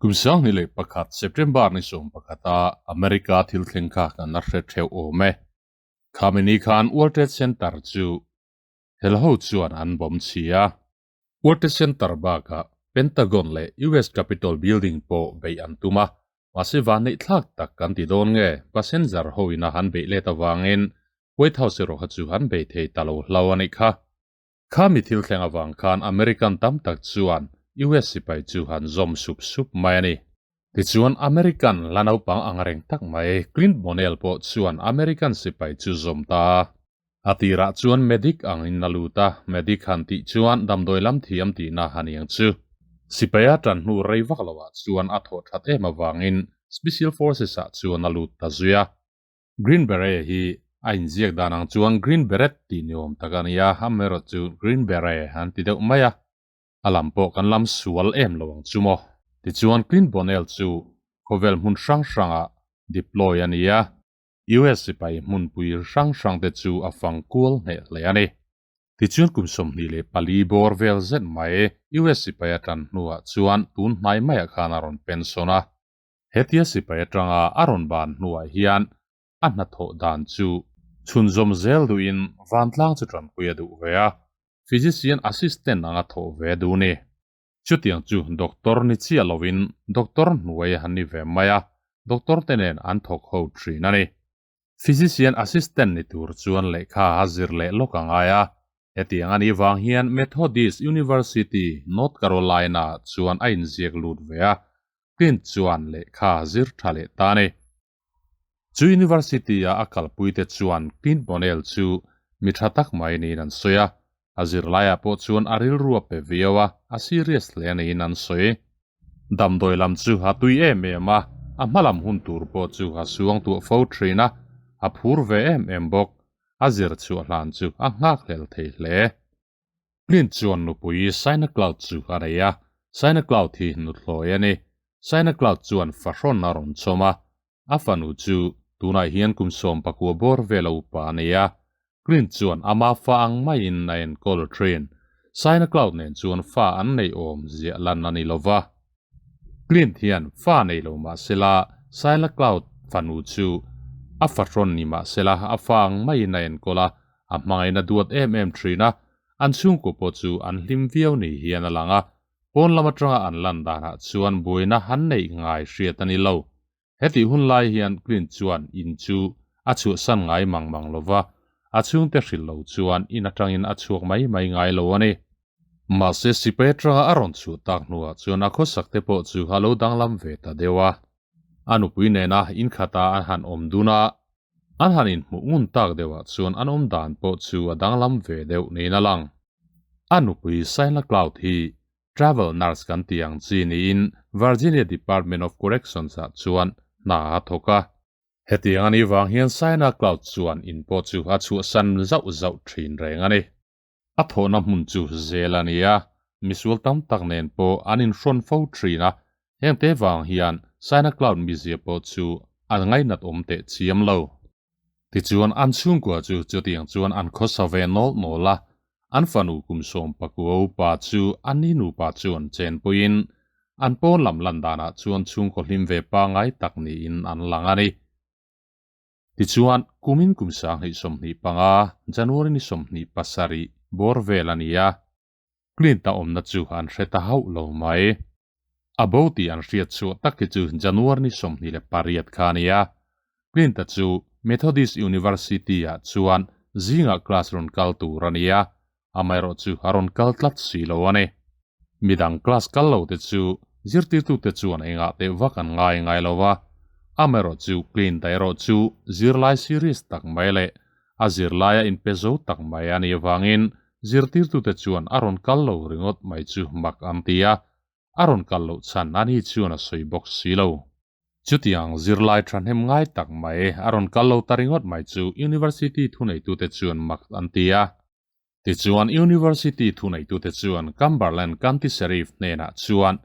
Kum 2001 September ni 11 a America thil thleng kha kan la hre theuh awm e. Khami ni khan World Trade Center chu hel ho chuan an bawm chhi a. World Trade Center bakah Pentagon leh US Capitol Building pawh beih an tum a, mahse vanneih thlak tak kan ti dawn nge passenger ho ina han beih let avangin White House erawh kha chu an bei thei ta lo hlau a nih kha. Khami thil thleng avang khan American tam tak chuan US sipai chu han zawm sup sup mai a ni. Tichuan American la naupang ang reng tak mai Clint Bonnell pawh chuan American sipai chu zawm ta a. A tirah chuan medic angin a lut a, medic han tih chuan damdawi lam thiam tihna a ni ang chu. Sipai a tan hnu rei vak loah chuan a thawh that em avangin Special Forces ah chuan a lut ta zui a. Green Beret hi a inziak dan ang chuan Green Beret tih ni awm tak a ni a, amaherawh chu Green Beret an ti deuh mai a, a lam pawh kan lam sual em lo ang chu maw. Tichuan Clint Bonnell chu khawvel hmun hrang hrangah deploy a ni a, US sipai hmunpui hrang hrang te chu a fang kual hneh hle a ni. Tichuan kum 24 bawr vel zet mai US sipai a tan hnuah chuan tun hnai maiah khan a rawn pension a. Hetia sipai atanga a rawn ban hnuah hian a hnathawh dan chu chhunzawm zel duhin vantlang chu tanpui a duh ve a, physician assistant anga thawh ve duh ni. Chutiang chu doctor ni chiah lovin doctor hnuai an ni ve mai a, doctor te nen an thawk ho thin a ni. Physician assistant ni tur chuan lehkha a zir leh lawk a ngai a, hetiang a nih vang hian Methodist University, North Carolina chuan a inziak lut ve a, Clint chuan lehkha zir tha leh ta a ni. Chu university-a a kalpuite chuan Clint Bonnell chu mi tha tak mai niin an sawi a, a zirlaiah pawh chuan a rilru a pe viau a, a serious hle niin an sawi. Damdawi lam chu a tui em em a, a hma lam hun tur pawh chu a suang tuah fo thin a, a phur ve em em bawk. A zir chhuah hlan chu a nghak hlel thei hle. Clint chuan nupui Saina Cloud chu a nei a, Saina Cloud hi nuthlawi a ni. Saina Cloud chuan fahrawn a rawn chawm a, a fanu chu tunah hian kum 19 bawr vel a upa a ni a, Clint chuan ama fa ang maiin a enkawl thin. Saina Cloud nen chuan fa an nei awm ziah lan a ni lo va. Clint hian fa nei lo mah sela Saina Cloud fanu chu a fahrawn ni mah sela a fa ang maiin a enkawl a, a hmangaihna duat em em thin a, an chhungkaw pawh chu an hlim viau ni hian a lang a, pawn lam atanga an lan danah chuan buaina han neih ngai hriat a ni lo. Hetih hun lai hian Clint chuan in chu a chhuahsan ngai mang mang lo va, a chhungte hrilh lo chuan in atangin a chhuak mai mai ngai lo a ni. Mahse sipai atanga a rawn chhuah tak hnuah chuan a khawsak te pawh chu a lo danglam ve ta deuh a. A nupui nena in khata an han awm dun a, an han inhmuh ngun tak deuhah chuan an awm dan pawh chu a danglam ve deuh niin a lang. A nupui Saina Cloud hi Travel nurse kan tih ang chi niin Virginia Department of Corrections ah chuan hna a thawk a. Hetiang a nih vang hian Saina Cloud chuan in pawh chu a chhuahsan zauh zauh thin reng a ni. A thawhna hmun chu zel a ni a, misual tam tak nen pawh an inhrawn fo thin a, hengte vang hian Saina Cloud mizia pawh chu an ngainat awm teh chiam lo. Tichuan an chhungkua chu chutiang chuan an khawsa ve nawlh nawlh a, an fanu kum 19 upa chu a ni nupa chuan chenpuiin an pawn lam lan danah chuan chhungkaw hlim ve pangngai tak niin an lang a ni. Tichuan kumin kum 2025 January ni 27 bawr vel a ni a, Clint-a awmna chu an hre ta hauh lo mai. A bo tih an hriat chhuah tak hi chu January ni 28 kha a ni a. Clint-a chu Methodist University-ah chuan zingah class rawn kal tur a ni a, amaherawh chu a rawn kal tlat si lo a ni. Midang class kal lo te chu zirtirtute chuan engah teh vak an ngai ngai lo va, amaherawh chu Clint-a erawh chu zirlai serious tak mai leh a zirlaia inpe zo tak mai a nih avangin zirtirtute chuan a rawn kal lo ringawt mai chu mak an ti a, a rawn kal loh chhan a ni chuan a sawi bawk si lo. Chutiang zirlai thahnem ngai tak mai a rawn kal lo ta ringawt mai chu University thuneitute chuan mak an ti a. Tichuan University thuneitute chuan Cumberland County Sheriff hnenah chuan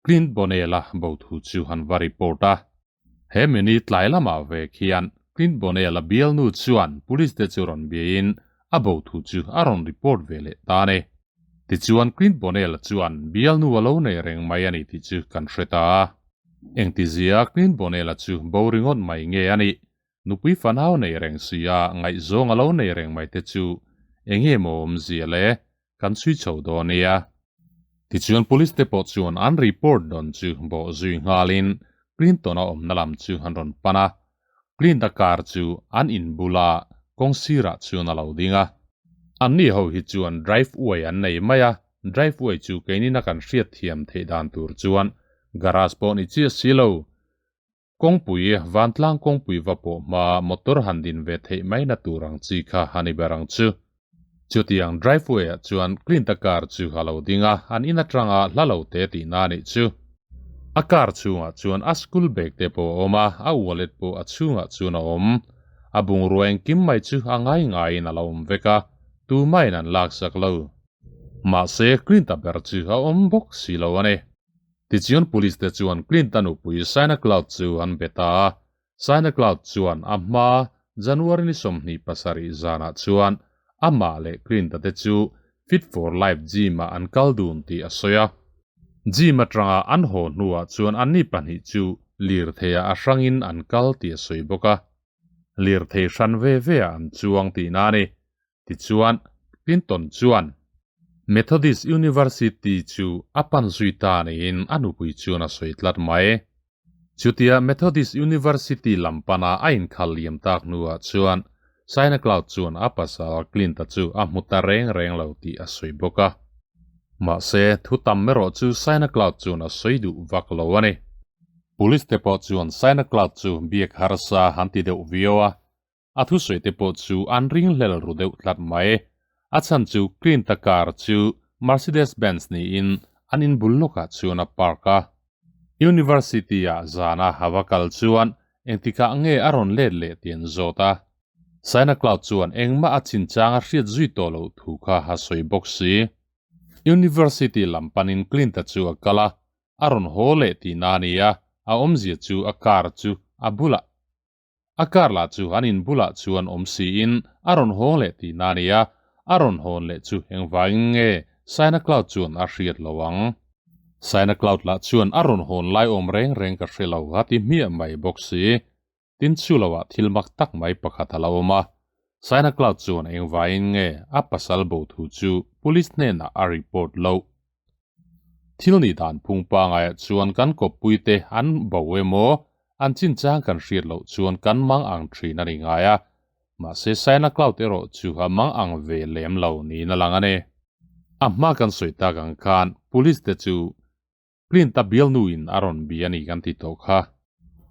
Clint Bonnell-a bo thu chu han va report a. He mini tlai lamah ve khian Clint Bonnell-a bialnu chuan police te chu rawn biain a bo thu chu a rawn report ve leh ta a ni. Tichuan Clint Bonnell chuan bialnu a lo nei reng mai a ni tih chu kan hre ta a. Engtizia Clint Bonnell-a chu bo ringawt mai nge a nih? Nupui fanau nei reng si a, ngaihzawng a lo nei reng mai te chu enge maw awmzia le? Kan chhui chho dawn nia. Tichuan Police te pawh chuan an report dawn chu bawh zui nghalin Clinton-a awmna lam chu an rawn pan a. Clint-a car chu an in bula kawng sirah chuan a lo ding a. Anni ho hi chuan drive way an nei mai a, drive way chu keinin a kan hriat thiam theih dan tur chuan garage pawh ni chiah si lo. Kawngpui, vantlang kawngpui va pawh hma motor han din ve theih mai na tur ang chi kha a ni ber ang chu. Chutiang drive way ah chuan Clint-a car chu a lo ding a, an in atanga hla lo te tihna a nih chu. A car chhungah chuan a school bag te pawh a awm a, a wallet pawh a chhungah chuan a awm. A bungrua engkim mai chu a ngai ngaiin a lo awm vek a, tumahin an laksak lo. Mahse, Clint-a ber chu a awm bawk si lo a ni. Tichuan police te chuan Clint-a nupui Saina Cloud chu an be ta a, Saina Cloud chuan a hma January ni 27 zanah chuan amah leh Clint-a te chu Fit for Life gym-ah an kal dun tih a sawi a. Gym atanga an haw hnuah chuan anni pahnih chu lirtheiah a hrangin an kal tih a sawi bawk a. Lirthei hran ve veah an chuang tihna a ni. Tichuan, Clinton chuan Methodist University chu a pan zui ta niin a nupui chuan a sawi tlat mai. Chutia Methodist University lam pana a inkhal liam tak hnuah chuan China Cloud chuan a pasal Clint-a chu a hmu ta reng reng lo tih a sawi bawk a. Mahse, thu tam erawh chu China Cloud chuan a sawi duh vak lo a ni. Police te pawh chuan China Cloud chu biak harsa han ti deuh viau a, A thusawi te pawh chu an ringhlel ru deuh tlat mai. A chhan chu Clint-a car chu Mercedes Benz niin an in bul lawkah chuan a park a. University-ah zana a va kal chuan engtikah nge a rawn let leh tih an zawt a. Saina Cloud chuan engmah a chinchang a hriat zui tawh loh thu kha a sawi bawk si. University lam panin Clint-a chu a kal a, a rawn haw leh tihna a ni a, a awmzia chu a car chu a bulah A car lah chu an in bulah chuan awm siin a rawn hawng leh tihna a ni a, a rawn hawn leh chu engvangin nge Saina Cloud chuan a hriat lo ang. Saina Cloud lah chuan a rawn hawn lai awm reng reng ka hre lo a ti hmiah mai bawk si. Tin chu loah thil mak tak mai pakhat a la awm a, Saina Cloud chuan engvangin nge a pasal bo thu chu police hnenah a report loh. Thil nih dan phung pangaiah chuan kan kawppuite an bo emaw, an chinchang kan hriat loh chuan kan mang ang thin a ni ngai a, mahse Saina Cloud erawh chu a mang ang ve lem lo niin a lang a ni. A hma kan sawi tak ang khan Police te chu Clint-a bialnuin a rawn bia a ni kan ti tawh kha.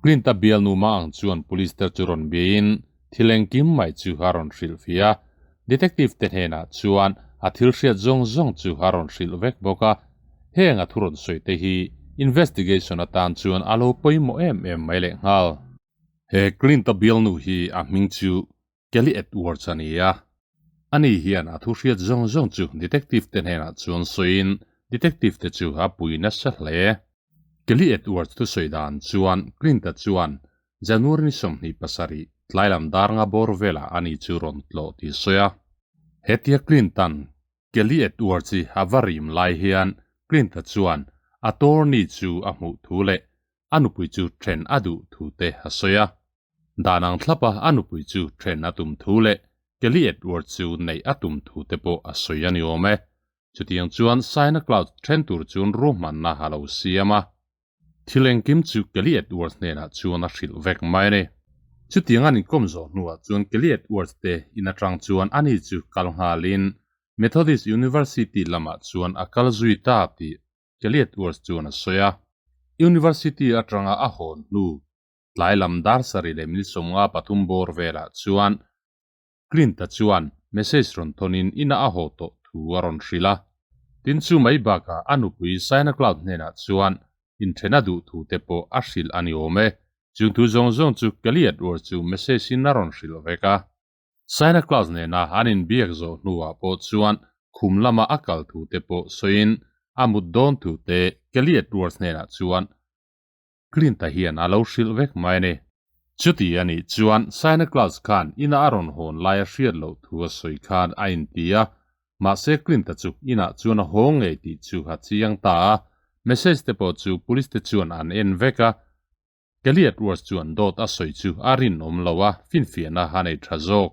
Clint-a bialnu mah ang chuan Police te chu rawn biain thil engkim mai chu a rawn hrilh fih a. Detective te hnenah chuan a thil hriat zawng zawng chu a rawn hrilh vek bawk a. Heng a thu rawn sawi te hi investigation atan chuan a lo pawimawh em em mai lehnghal. He Clint-a bialnu hi a hming chu Kelly Edwards a ni a. Ani hian a thu hriat zawng zawng chu detective te hnenah chuan sawiin detective te chu a pui nasa hle. Kelly Edwards thusawi dan chuan Clint-a chuan January ni 27 tlailam dar nga bawr velah ani chu rawn tlawh tih a sawi a. Hetia Clint-a'n Kelly Edwards hi a va rim lai hian Clint-a chuan a attorney chu a hmuh thu leh a nupui chu then a duh thu te a sawi a. Dan ang thlapa a nupui chu then a tum thu leh Kelly Edwards chu neih a tum thu te pawh a sawi a ni awm e. Chutiang chuan Saina Cloud then tur chuan ruahmanna a lo siam a. Thil engkim chu Kelly Edwards hnenah chuan a hrilh vek mai a ni. Chutiang an inkawm zawh hnuah chuan Kelly Edwards te in atang chuan ani chu kal nghalin Methodist University lamah chuan a kal zui ta tih Kelly Edwards chuan a sawi a. University atanga a hawn hnu tlai lam dar sarih leh minute 53 bawr velah chuan Clint-a chuan message rawn thawnin ina a haw tawh thu a rawn hrilh a. Tin chu mai bakah a nupui Saina Cloud hnenah chuan inthen a duh thu te pawh a hrilh a ni awm e. Chung thu zawng zawng chu Kelly Edwards chu message in a rawn hrilh vek a. Saina Cloud nena an inbiak zawh hnuah pawh chuan khum lama a kal thu te pawh sawiin a mut dawn thu te Kelly Edwards hnenah chuan Clint-a hian a lo hrilh vek mai a ni. Chuti a nih chuan Saina Claus khan ina a rawn hawn lai a hriat loh thu a sawi khan a inti a. Mahse Clint-a chu inah chuan a haw ngei tih chu a chiang ta a, message te pawh chu police te chuan an en vek a. Kelly Edwards chuan dawt a sawi chu a rinawm lo a, finfiahna a nei tha zawk.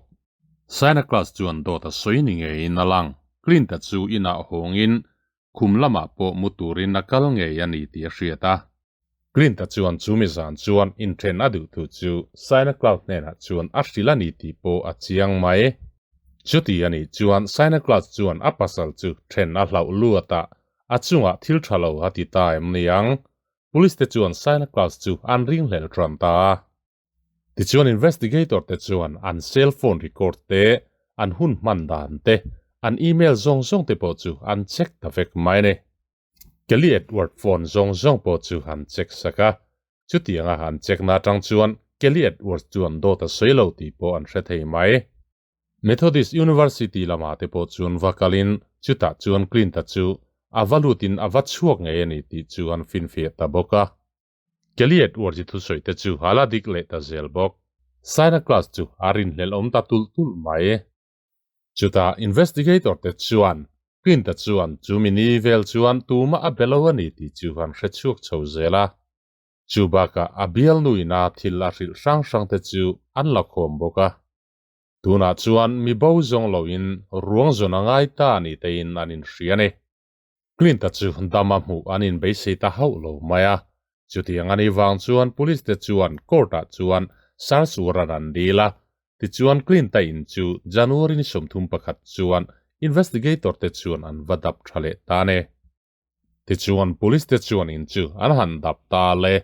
Santa Claus chuan dawt a sawi ni ngeiin a lang. Clint-a chu inah hawngin khum lamah pawh mu turin a kal ngei a ni tih a hriat a. Clint-a chuan chumi zan chuan inthen a duh thu chu Santa Claus hnenah chuan a hrilh a ni tih pawh a chiang mai. Chuti a nih chuan Santa Claus chuan a pasal chu then a hlauh luat a, a chungah thil tha lo a ti ta em ni ang? Police te chuan Santa Claus chu an ringhlel tan ta a. Tichuan investigator te chuan an cell phone record te, an hun hman dan te, an email zawng zawng te pawh chu an check ta vek mai a ni. Kelly Edward phone zawng zawng pawh chu an check sak a, chutianga an check na atang chuan Kelly Edwards chuan dawt a sawi lo tih pawh an hre thei mai. Methodist University lamah te pawh chuan va kalin chutah chuan Clint-a chu a va lutin a va chhuak ngei a ni tih chu an finfiah ta bawk a. Kelly Edwards i thusawi te chu a la dik leh ta zel bawk. Sina class chu a rinhlelh awm ta tulh tulh mai. Chutah investigator te chuan Clint-a chuan chu mini vel chuan tumah a be lo a ni tih chu an hre chhuak chho zel a. Chu bakah a bialnu ina thil a hrilh hrang hrang te chu an la khawm bawk a. Tunah chuan mi bo zawng loin ruang zawn a ngai ta ni tein an inhria a ni. Clint-a chu dama hmuh an inbeisei ta hauh lo mai a, chutiang a nih vang chuan police te chuan court-ah chuan search warrant an dil a, tichuan Clint-a in chu January ni 31 chuan investigator te chuan an va dap tha leh ta a ni. Tichuan police te chuan in chu an han dap ta le,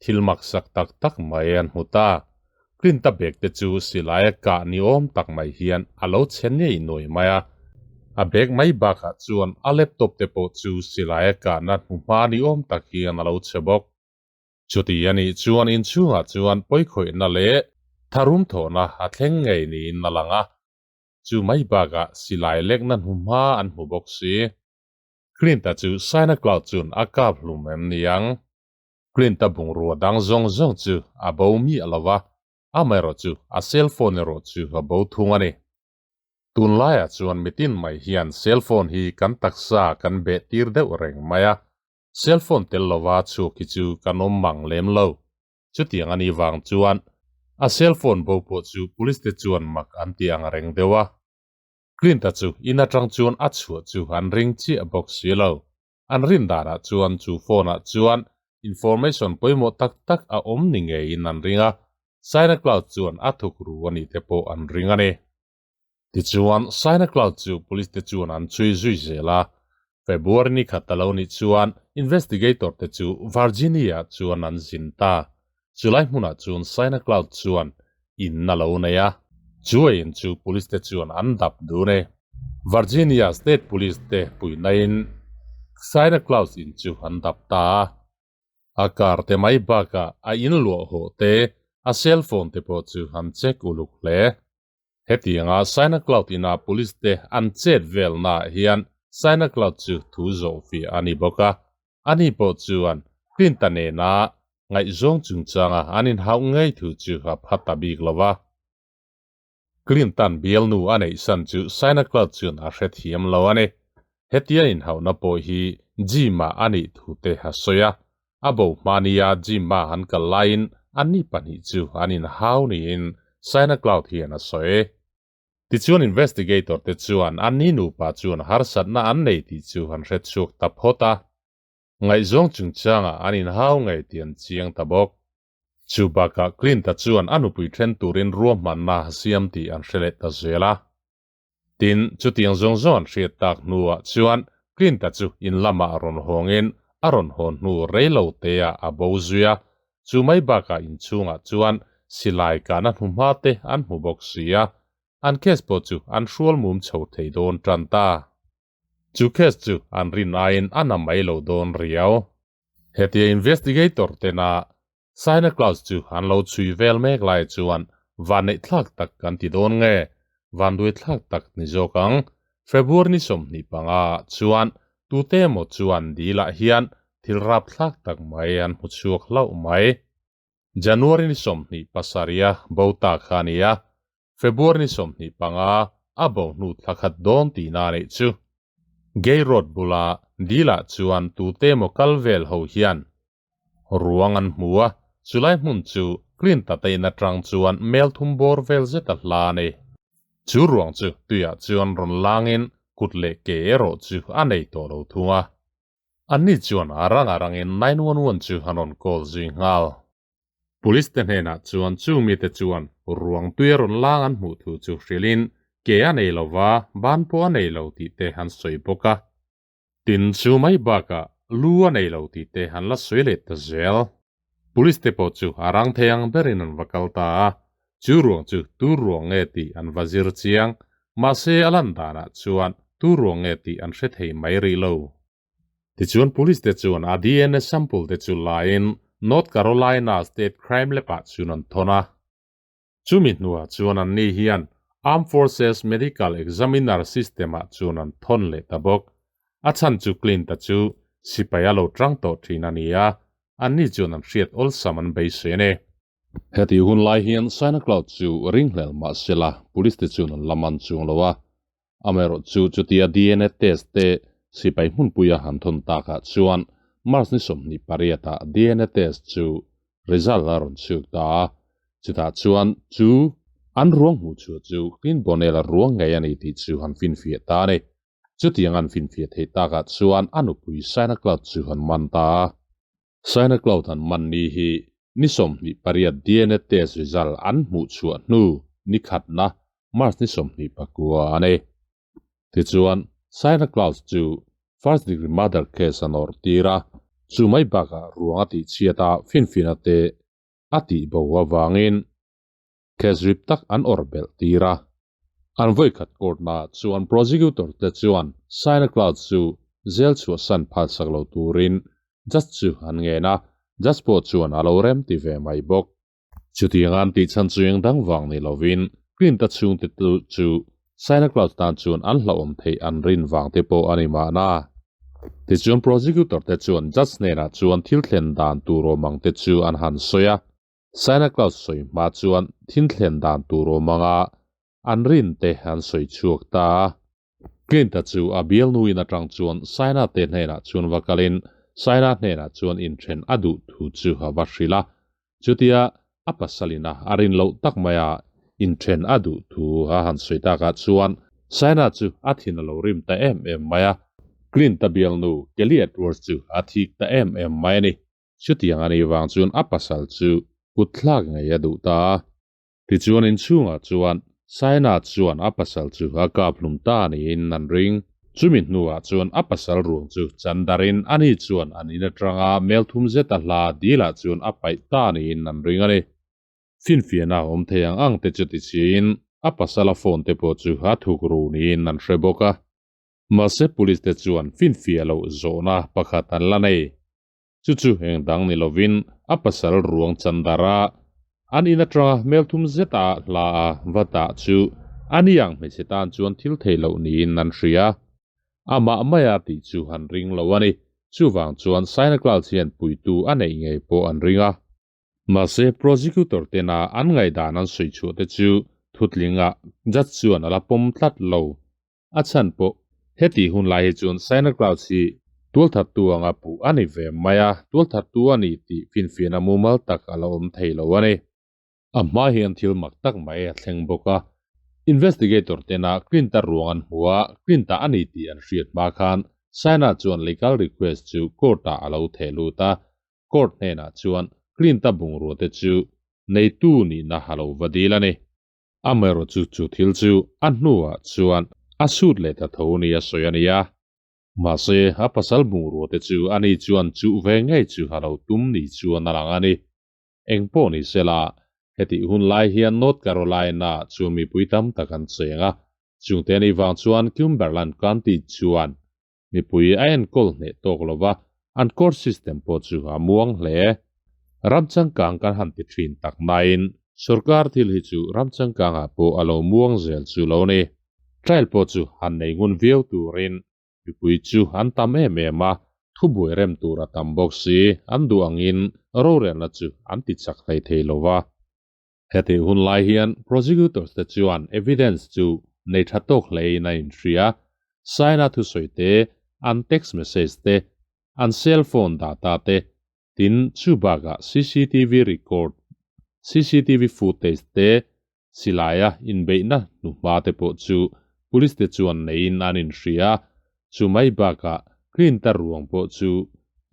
thil maksak tak tak mai an hmu ta. Clint-a bag te chu silaia kah ni awm tak mai hian a lo chhe ngei nuai mai a. A bag mai bakah chuan a laptop te pawh chu silaia kahna hnuhma ni awm tak hian a lo chhe bawk. Chuti a nih chuan inchhungah chuan pawikhawihna leh tharum thawhna a thleng ngei niin a lang a. Chu mai bakah silai lekna hnuhma an hmu bawk si. Clint-a chu Santa Claus chuan a kap hlum em ni ang? Clint-a bungrua dang zawng zawng chu a bo miah lo va, amaherawh chu a cell phone erawh chu a bo thung a ni. Tunlaiah chuan mitin mai hian cell phone hi kan taksa kan beh tir deuh reng mai a, cell phone tel lova chhuak hi chu kan awm mang lem lo. Chutiang a nih vang chuan a cell phone bo pawh chu police te chuan mak an ti ang reng deuh a. Clint-a chu in atang chuan a chhuah chu an ring chiah bawk si lo. An rin danah chuan chu phone-ah chuan information pawimawh tak tak a awm ni ngeiin an ring a, Sina Cloud chuan a thuk ru a nih te pawh an ring a ni. Tichuan, Sina Cloud chu police te chuan an chhui zui zel a, February ni khat a lo nih chuan investigator te chu Virginia-ah chuan an zin ta. Chulai hmunah chuan Sina Cloud chuan in a lo nei a, chu a in chu police te chuan an dap dun e. Virginia State Police te puihnain Sina Cloud in chu an dap ta a. A car te mai bakah a in luah hawh te, a cell phone te pawh chu an check uluk hle. Hetianga Sina Cloud ina police te an chet velnaah hian Sina Cloud chu thu zawh fiah a ni bawk a, ani pawh chuan Clint-a nena ngaihzawng chungchanga an inhauh ngei thu chu a phat ta bik lo va. Clint-a'n bialnu a neih san chu Sina Cloud chuan a hrethiam lo a ni. Hetia inhauhna pawh hi gym-ah a nih thu te a sawi a, A bo hmania gym-a an kal laiin anni pahnih chu an inhau niin Sina Cloud hian a sawi. Tichuan investigator te chuan anni nupa chuan harsatna an nei tih chu an hre chhuak ta phawt a. Ngaihzawng chungchangah an inhau ngei tih an chiang ta bawk. Chu bakah Clint-a chuan a nupui then turin ruahmanna a siam tih an hre leh ta zel a. Tin, chutiang zawng zawng an hriat tak hnuah chuan Clint-a chu in lamah a rawn hawngin a rawn hawn hnu rei lo teah a bo zui a, chu mai bakah inchhungah chuan silai kahna hnuhma te an hmu bawk si a, an case pawh chu an hrual mum chho thei dawn tan ta. Chu case chu an rin aiin a na mai lo dawn riau. Hetia investigator tena Santa Claus chu an lo chhui vel mek lai chuan vanneih thlak tak kan ti dawn nge? Vanduai thlak tak ni zawk ang. February ni 25 ah chuan tute emaw chuan dilah hian thil rap thlak tak mai an hmu chhuak hlauh mai. January ni 27 a bo ta kha a ni a, February ni 25. a bo hnu thla khat dawn tihna a nih chu. Gay Road bula dilah chuan tute emaw kal vel ho hian ruang an hmu a, chulai hmun chu Clint-a te in atang chuan mel thum bawr vel zet a hla a ni. Chu ruang chu tuiah chuan rawn langin kut leh ke erawh chu a nei tawh lo thung a. Anni chuan a rang a rangin 911 chu an rawn call zui nghal. Police te hnenah chuan chu mite chuan ruang tui a rawn lang an hmuh thu chu hrilhin ke a nei lo va, ban pawh a nei lo tih te an sawi bawk a. Tin chu mai bakah lu a nei lo tih te an la sawi leh ta zel. Police te pawh chu a rang thei ang berin an va kal ta a, chu ruang chu tu ruang nge tih an va zir chiang, mahse a lan danah chuan tu ruang nge tih an hre thei mai rih lo. Tichuan police te chuan a DNA sample te chu lain North Carolina State Crime Lab ah chuan an thawn a. Chumi hnuah chuan anni hian Armed Forces Medical Examiner System ah chuan an thawn leh ta bawk. A chhan chu Clint-a chu sipai a lo tang tawh thin a ni a, anni chuan an hriat awlsam an beisei a ni. Heti hun lai hian Santa Claus chu ringhlel mah sela police te chuan an la man chuang lo a, Amaherawh chu chutia DNA test te sipai hmunpuia han thawn takah chuan March ni 28 ah DNA test chu result a rawn chhuk ta a, chutah chuan chu an ruang hmuh chhuah chu Clint Bonnell-a ruang ngei a ni tih chu han finfiah ta a ni. Chutiang an finfiah theih takah chuan a nupui Santa Claus chu han man ta a. Santa Claus an man ni hi ni 28 DNA test result an hmuh chhuah hnu ni khatna March ni 29 a ni. Tichuan, Santa Claus chu first degree murder case an awrh tir a, chu mai bakah ruang a tih chhiat a finfina te a tih bo avangin case rip tak an awrh belh tir a. An vawikhat court naah chuan prosecutor te chuan Santa Claus chu jail chhuahsan phalsak lo turin judge chu an ngen a, judge pawh chuan a lo rem ti ve mai bawk. Chutiang an tih chhan chu eng dang vang ni lovin Clint-a chhungte chu Santa Claus tan chuan an hlauhawm theih an rin vang te pawh a ni mahna. Tichuan prosecutor te chuan judge hnenah chuan thil thlen dan tur awm ang te chu an han sawi a, Santa Claus sawi hma chuan thil thlen dan tur awm anga an rin te an sawi chhuak ta a. Clint-a chu a bialnuin atang chuan Saina te hnenah chuan va kalin Saina hnenah chuan inthen a duh thu chu a va hrilh a. Chutia a pasalina a rin loh tak maia inthen a duh thu a han sawi takah chuan Saina chu a thin a lo rim ta em em mai a. Clint-a bialnu Kelly Edwards chu a thik ta em em mai a ni. Chutiang a nih vang chuan a pasal chu kutthlak ngei a duh ta a. Tichuan inchhungah chuan Saina chuan a pasal chu a kap hlum ta niin an ring. Chumi hnuah chuan a pasal ruang chu chandarin ani chuan an in atanga mel thum zeta hla dilah chuan a paih ta niin an ring a ni. Finfiahna awm thei ang ang te chu tichhiin a pasala phone te pawh chu a thuk ru niin an hre bawk a. Mahse police te chuan finfiah loh zawhna pakhat an la nei. Chu chu eng dang ni lovin a pasal ruang chandara an in atanga hmelthum zeta hla a va dah chu a ni ang hmeichhe tan chuan thil thei loh niin an hria. Amah maia tih chu an ring lo a ni. Chuvang chuan Santa Claus hian puitu a neih ngei pawh an ring a. Mahse prosecutor tena an ngaihdan an sawi chhuah te chu thutlingah judge chuan a la pawm tlat lo. A chhan pawh heti hun lai hi chuan Santa Claus hi tualthattu anga puh a ni ve mai a, tualthattu a ni tih finfiahna mumal tak a la awm thei lo a ni. A hma hian thil mak tak mai a thleng bawk a, investigator tena Clint-a ruang an hmu a, Clint-a a ni tih an hriat hma khan Santa chuan legal request chu court-ah a lo theh lut a, court hnenah chuan Clint-a bungrua te chu neitu nihna a lo va dil a ni. Amaherawh chu chu thil chu a hnuah chuan a sut leh ta tho ni a sawi a ni a. Mahse, a pasal bungrua te chu ani chuan chuh ve ngei chu a lo tum ni chuan a lang a ni. Eng pawh ni sela, hetih hun lai hian North Carolina chuan mipui tam tak an cheng a, chungte anih vang chuan Cumberland County chuan mipui a enkawl hneh tawk lo va, an court system pawh chu a muang hle. Ram changkang kan han ti thin tak nain sorkar thil hi chu ram changkangah pawh a lo muang zel chu lo ni. Trial pawh chu han nei ngun viau turin mipui chu an tam em em a, thubuai rem tur a tam bawk si, an duh angin rorelna chu an ti chak hlei thei lo va. Hetih hun lai hian prosecutors te chuan evidence chu. nei tha tawk hlein a inhria. Saina thusawi te, an text message te, an cell phone data te, tin chu bakah cctv record, cctv footage te, silaia inbeihna hnuhma te pawh chu police te chuan neiin an inhria. Chu mai bakah Clint-a ruang pawh chu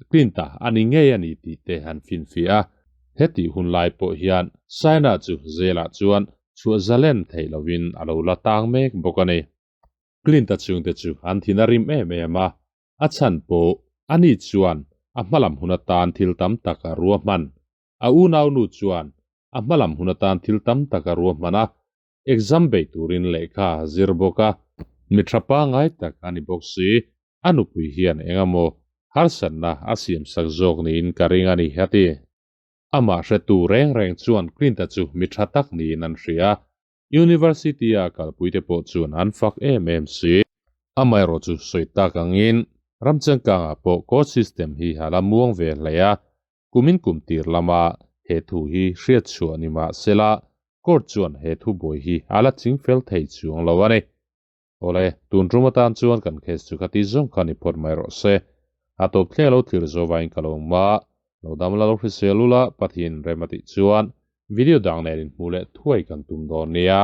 Clint-a a ni ngei a ni tih te an finfiah a. Hetih hun lai pawh hian Saina chu zelah chuan chhuah zalen theih lovin a lo la tang mek bawk a ni. Clint-a chhungte chu an thin a rim em em a, a chhan pawh ani chuan a hmalam hun atan thil tam tak a ruahman. A unaunu chuan a hmalam hun atan thil tam tak a ruahman a, exam bei turin lehkha a zir bawk a, mi tha pangngai tak a ni bawk si, a nupui hian engemaw harsatna a siamsak zawk niin ka ring a ni, a ti. Amah hretu reng reng chuan Clint-a chu mi tha tak niin an hria. University-a kalpuite pawh chuan an fak em em si. Amaherawhchu sawi tak angin ramchangkangah pawh court system hi a la muang ve hle a, Kumin kum tir lama he thu hi hriat chhuah ni mah sela, court chuan he thubuai hi a la ching fel thei chuang lo a ni. Awle, tun tum atan chuan kan case chu ka ti zawng kha ni phawt mai rawh se. A tawp thleng lo thlir zo vaiin ka lo ma, lo dam la lo hrisel ula Pathian rem a tih chuan video dang nen inhmuh leh thuai kan tum dawn nia.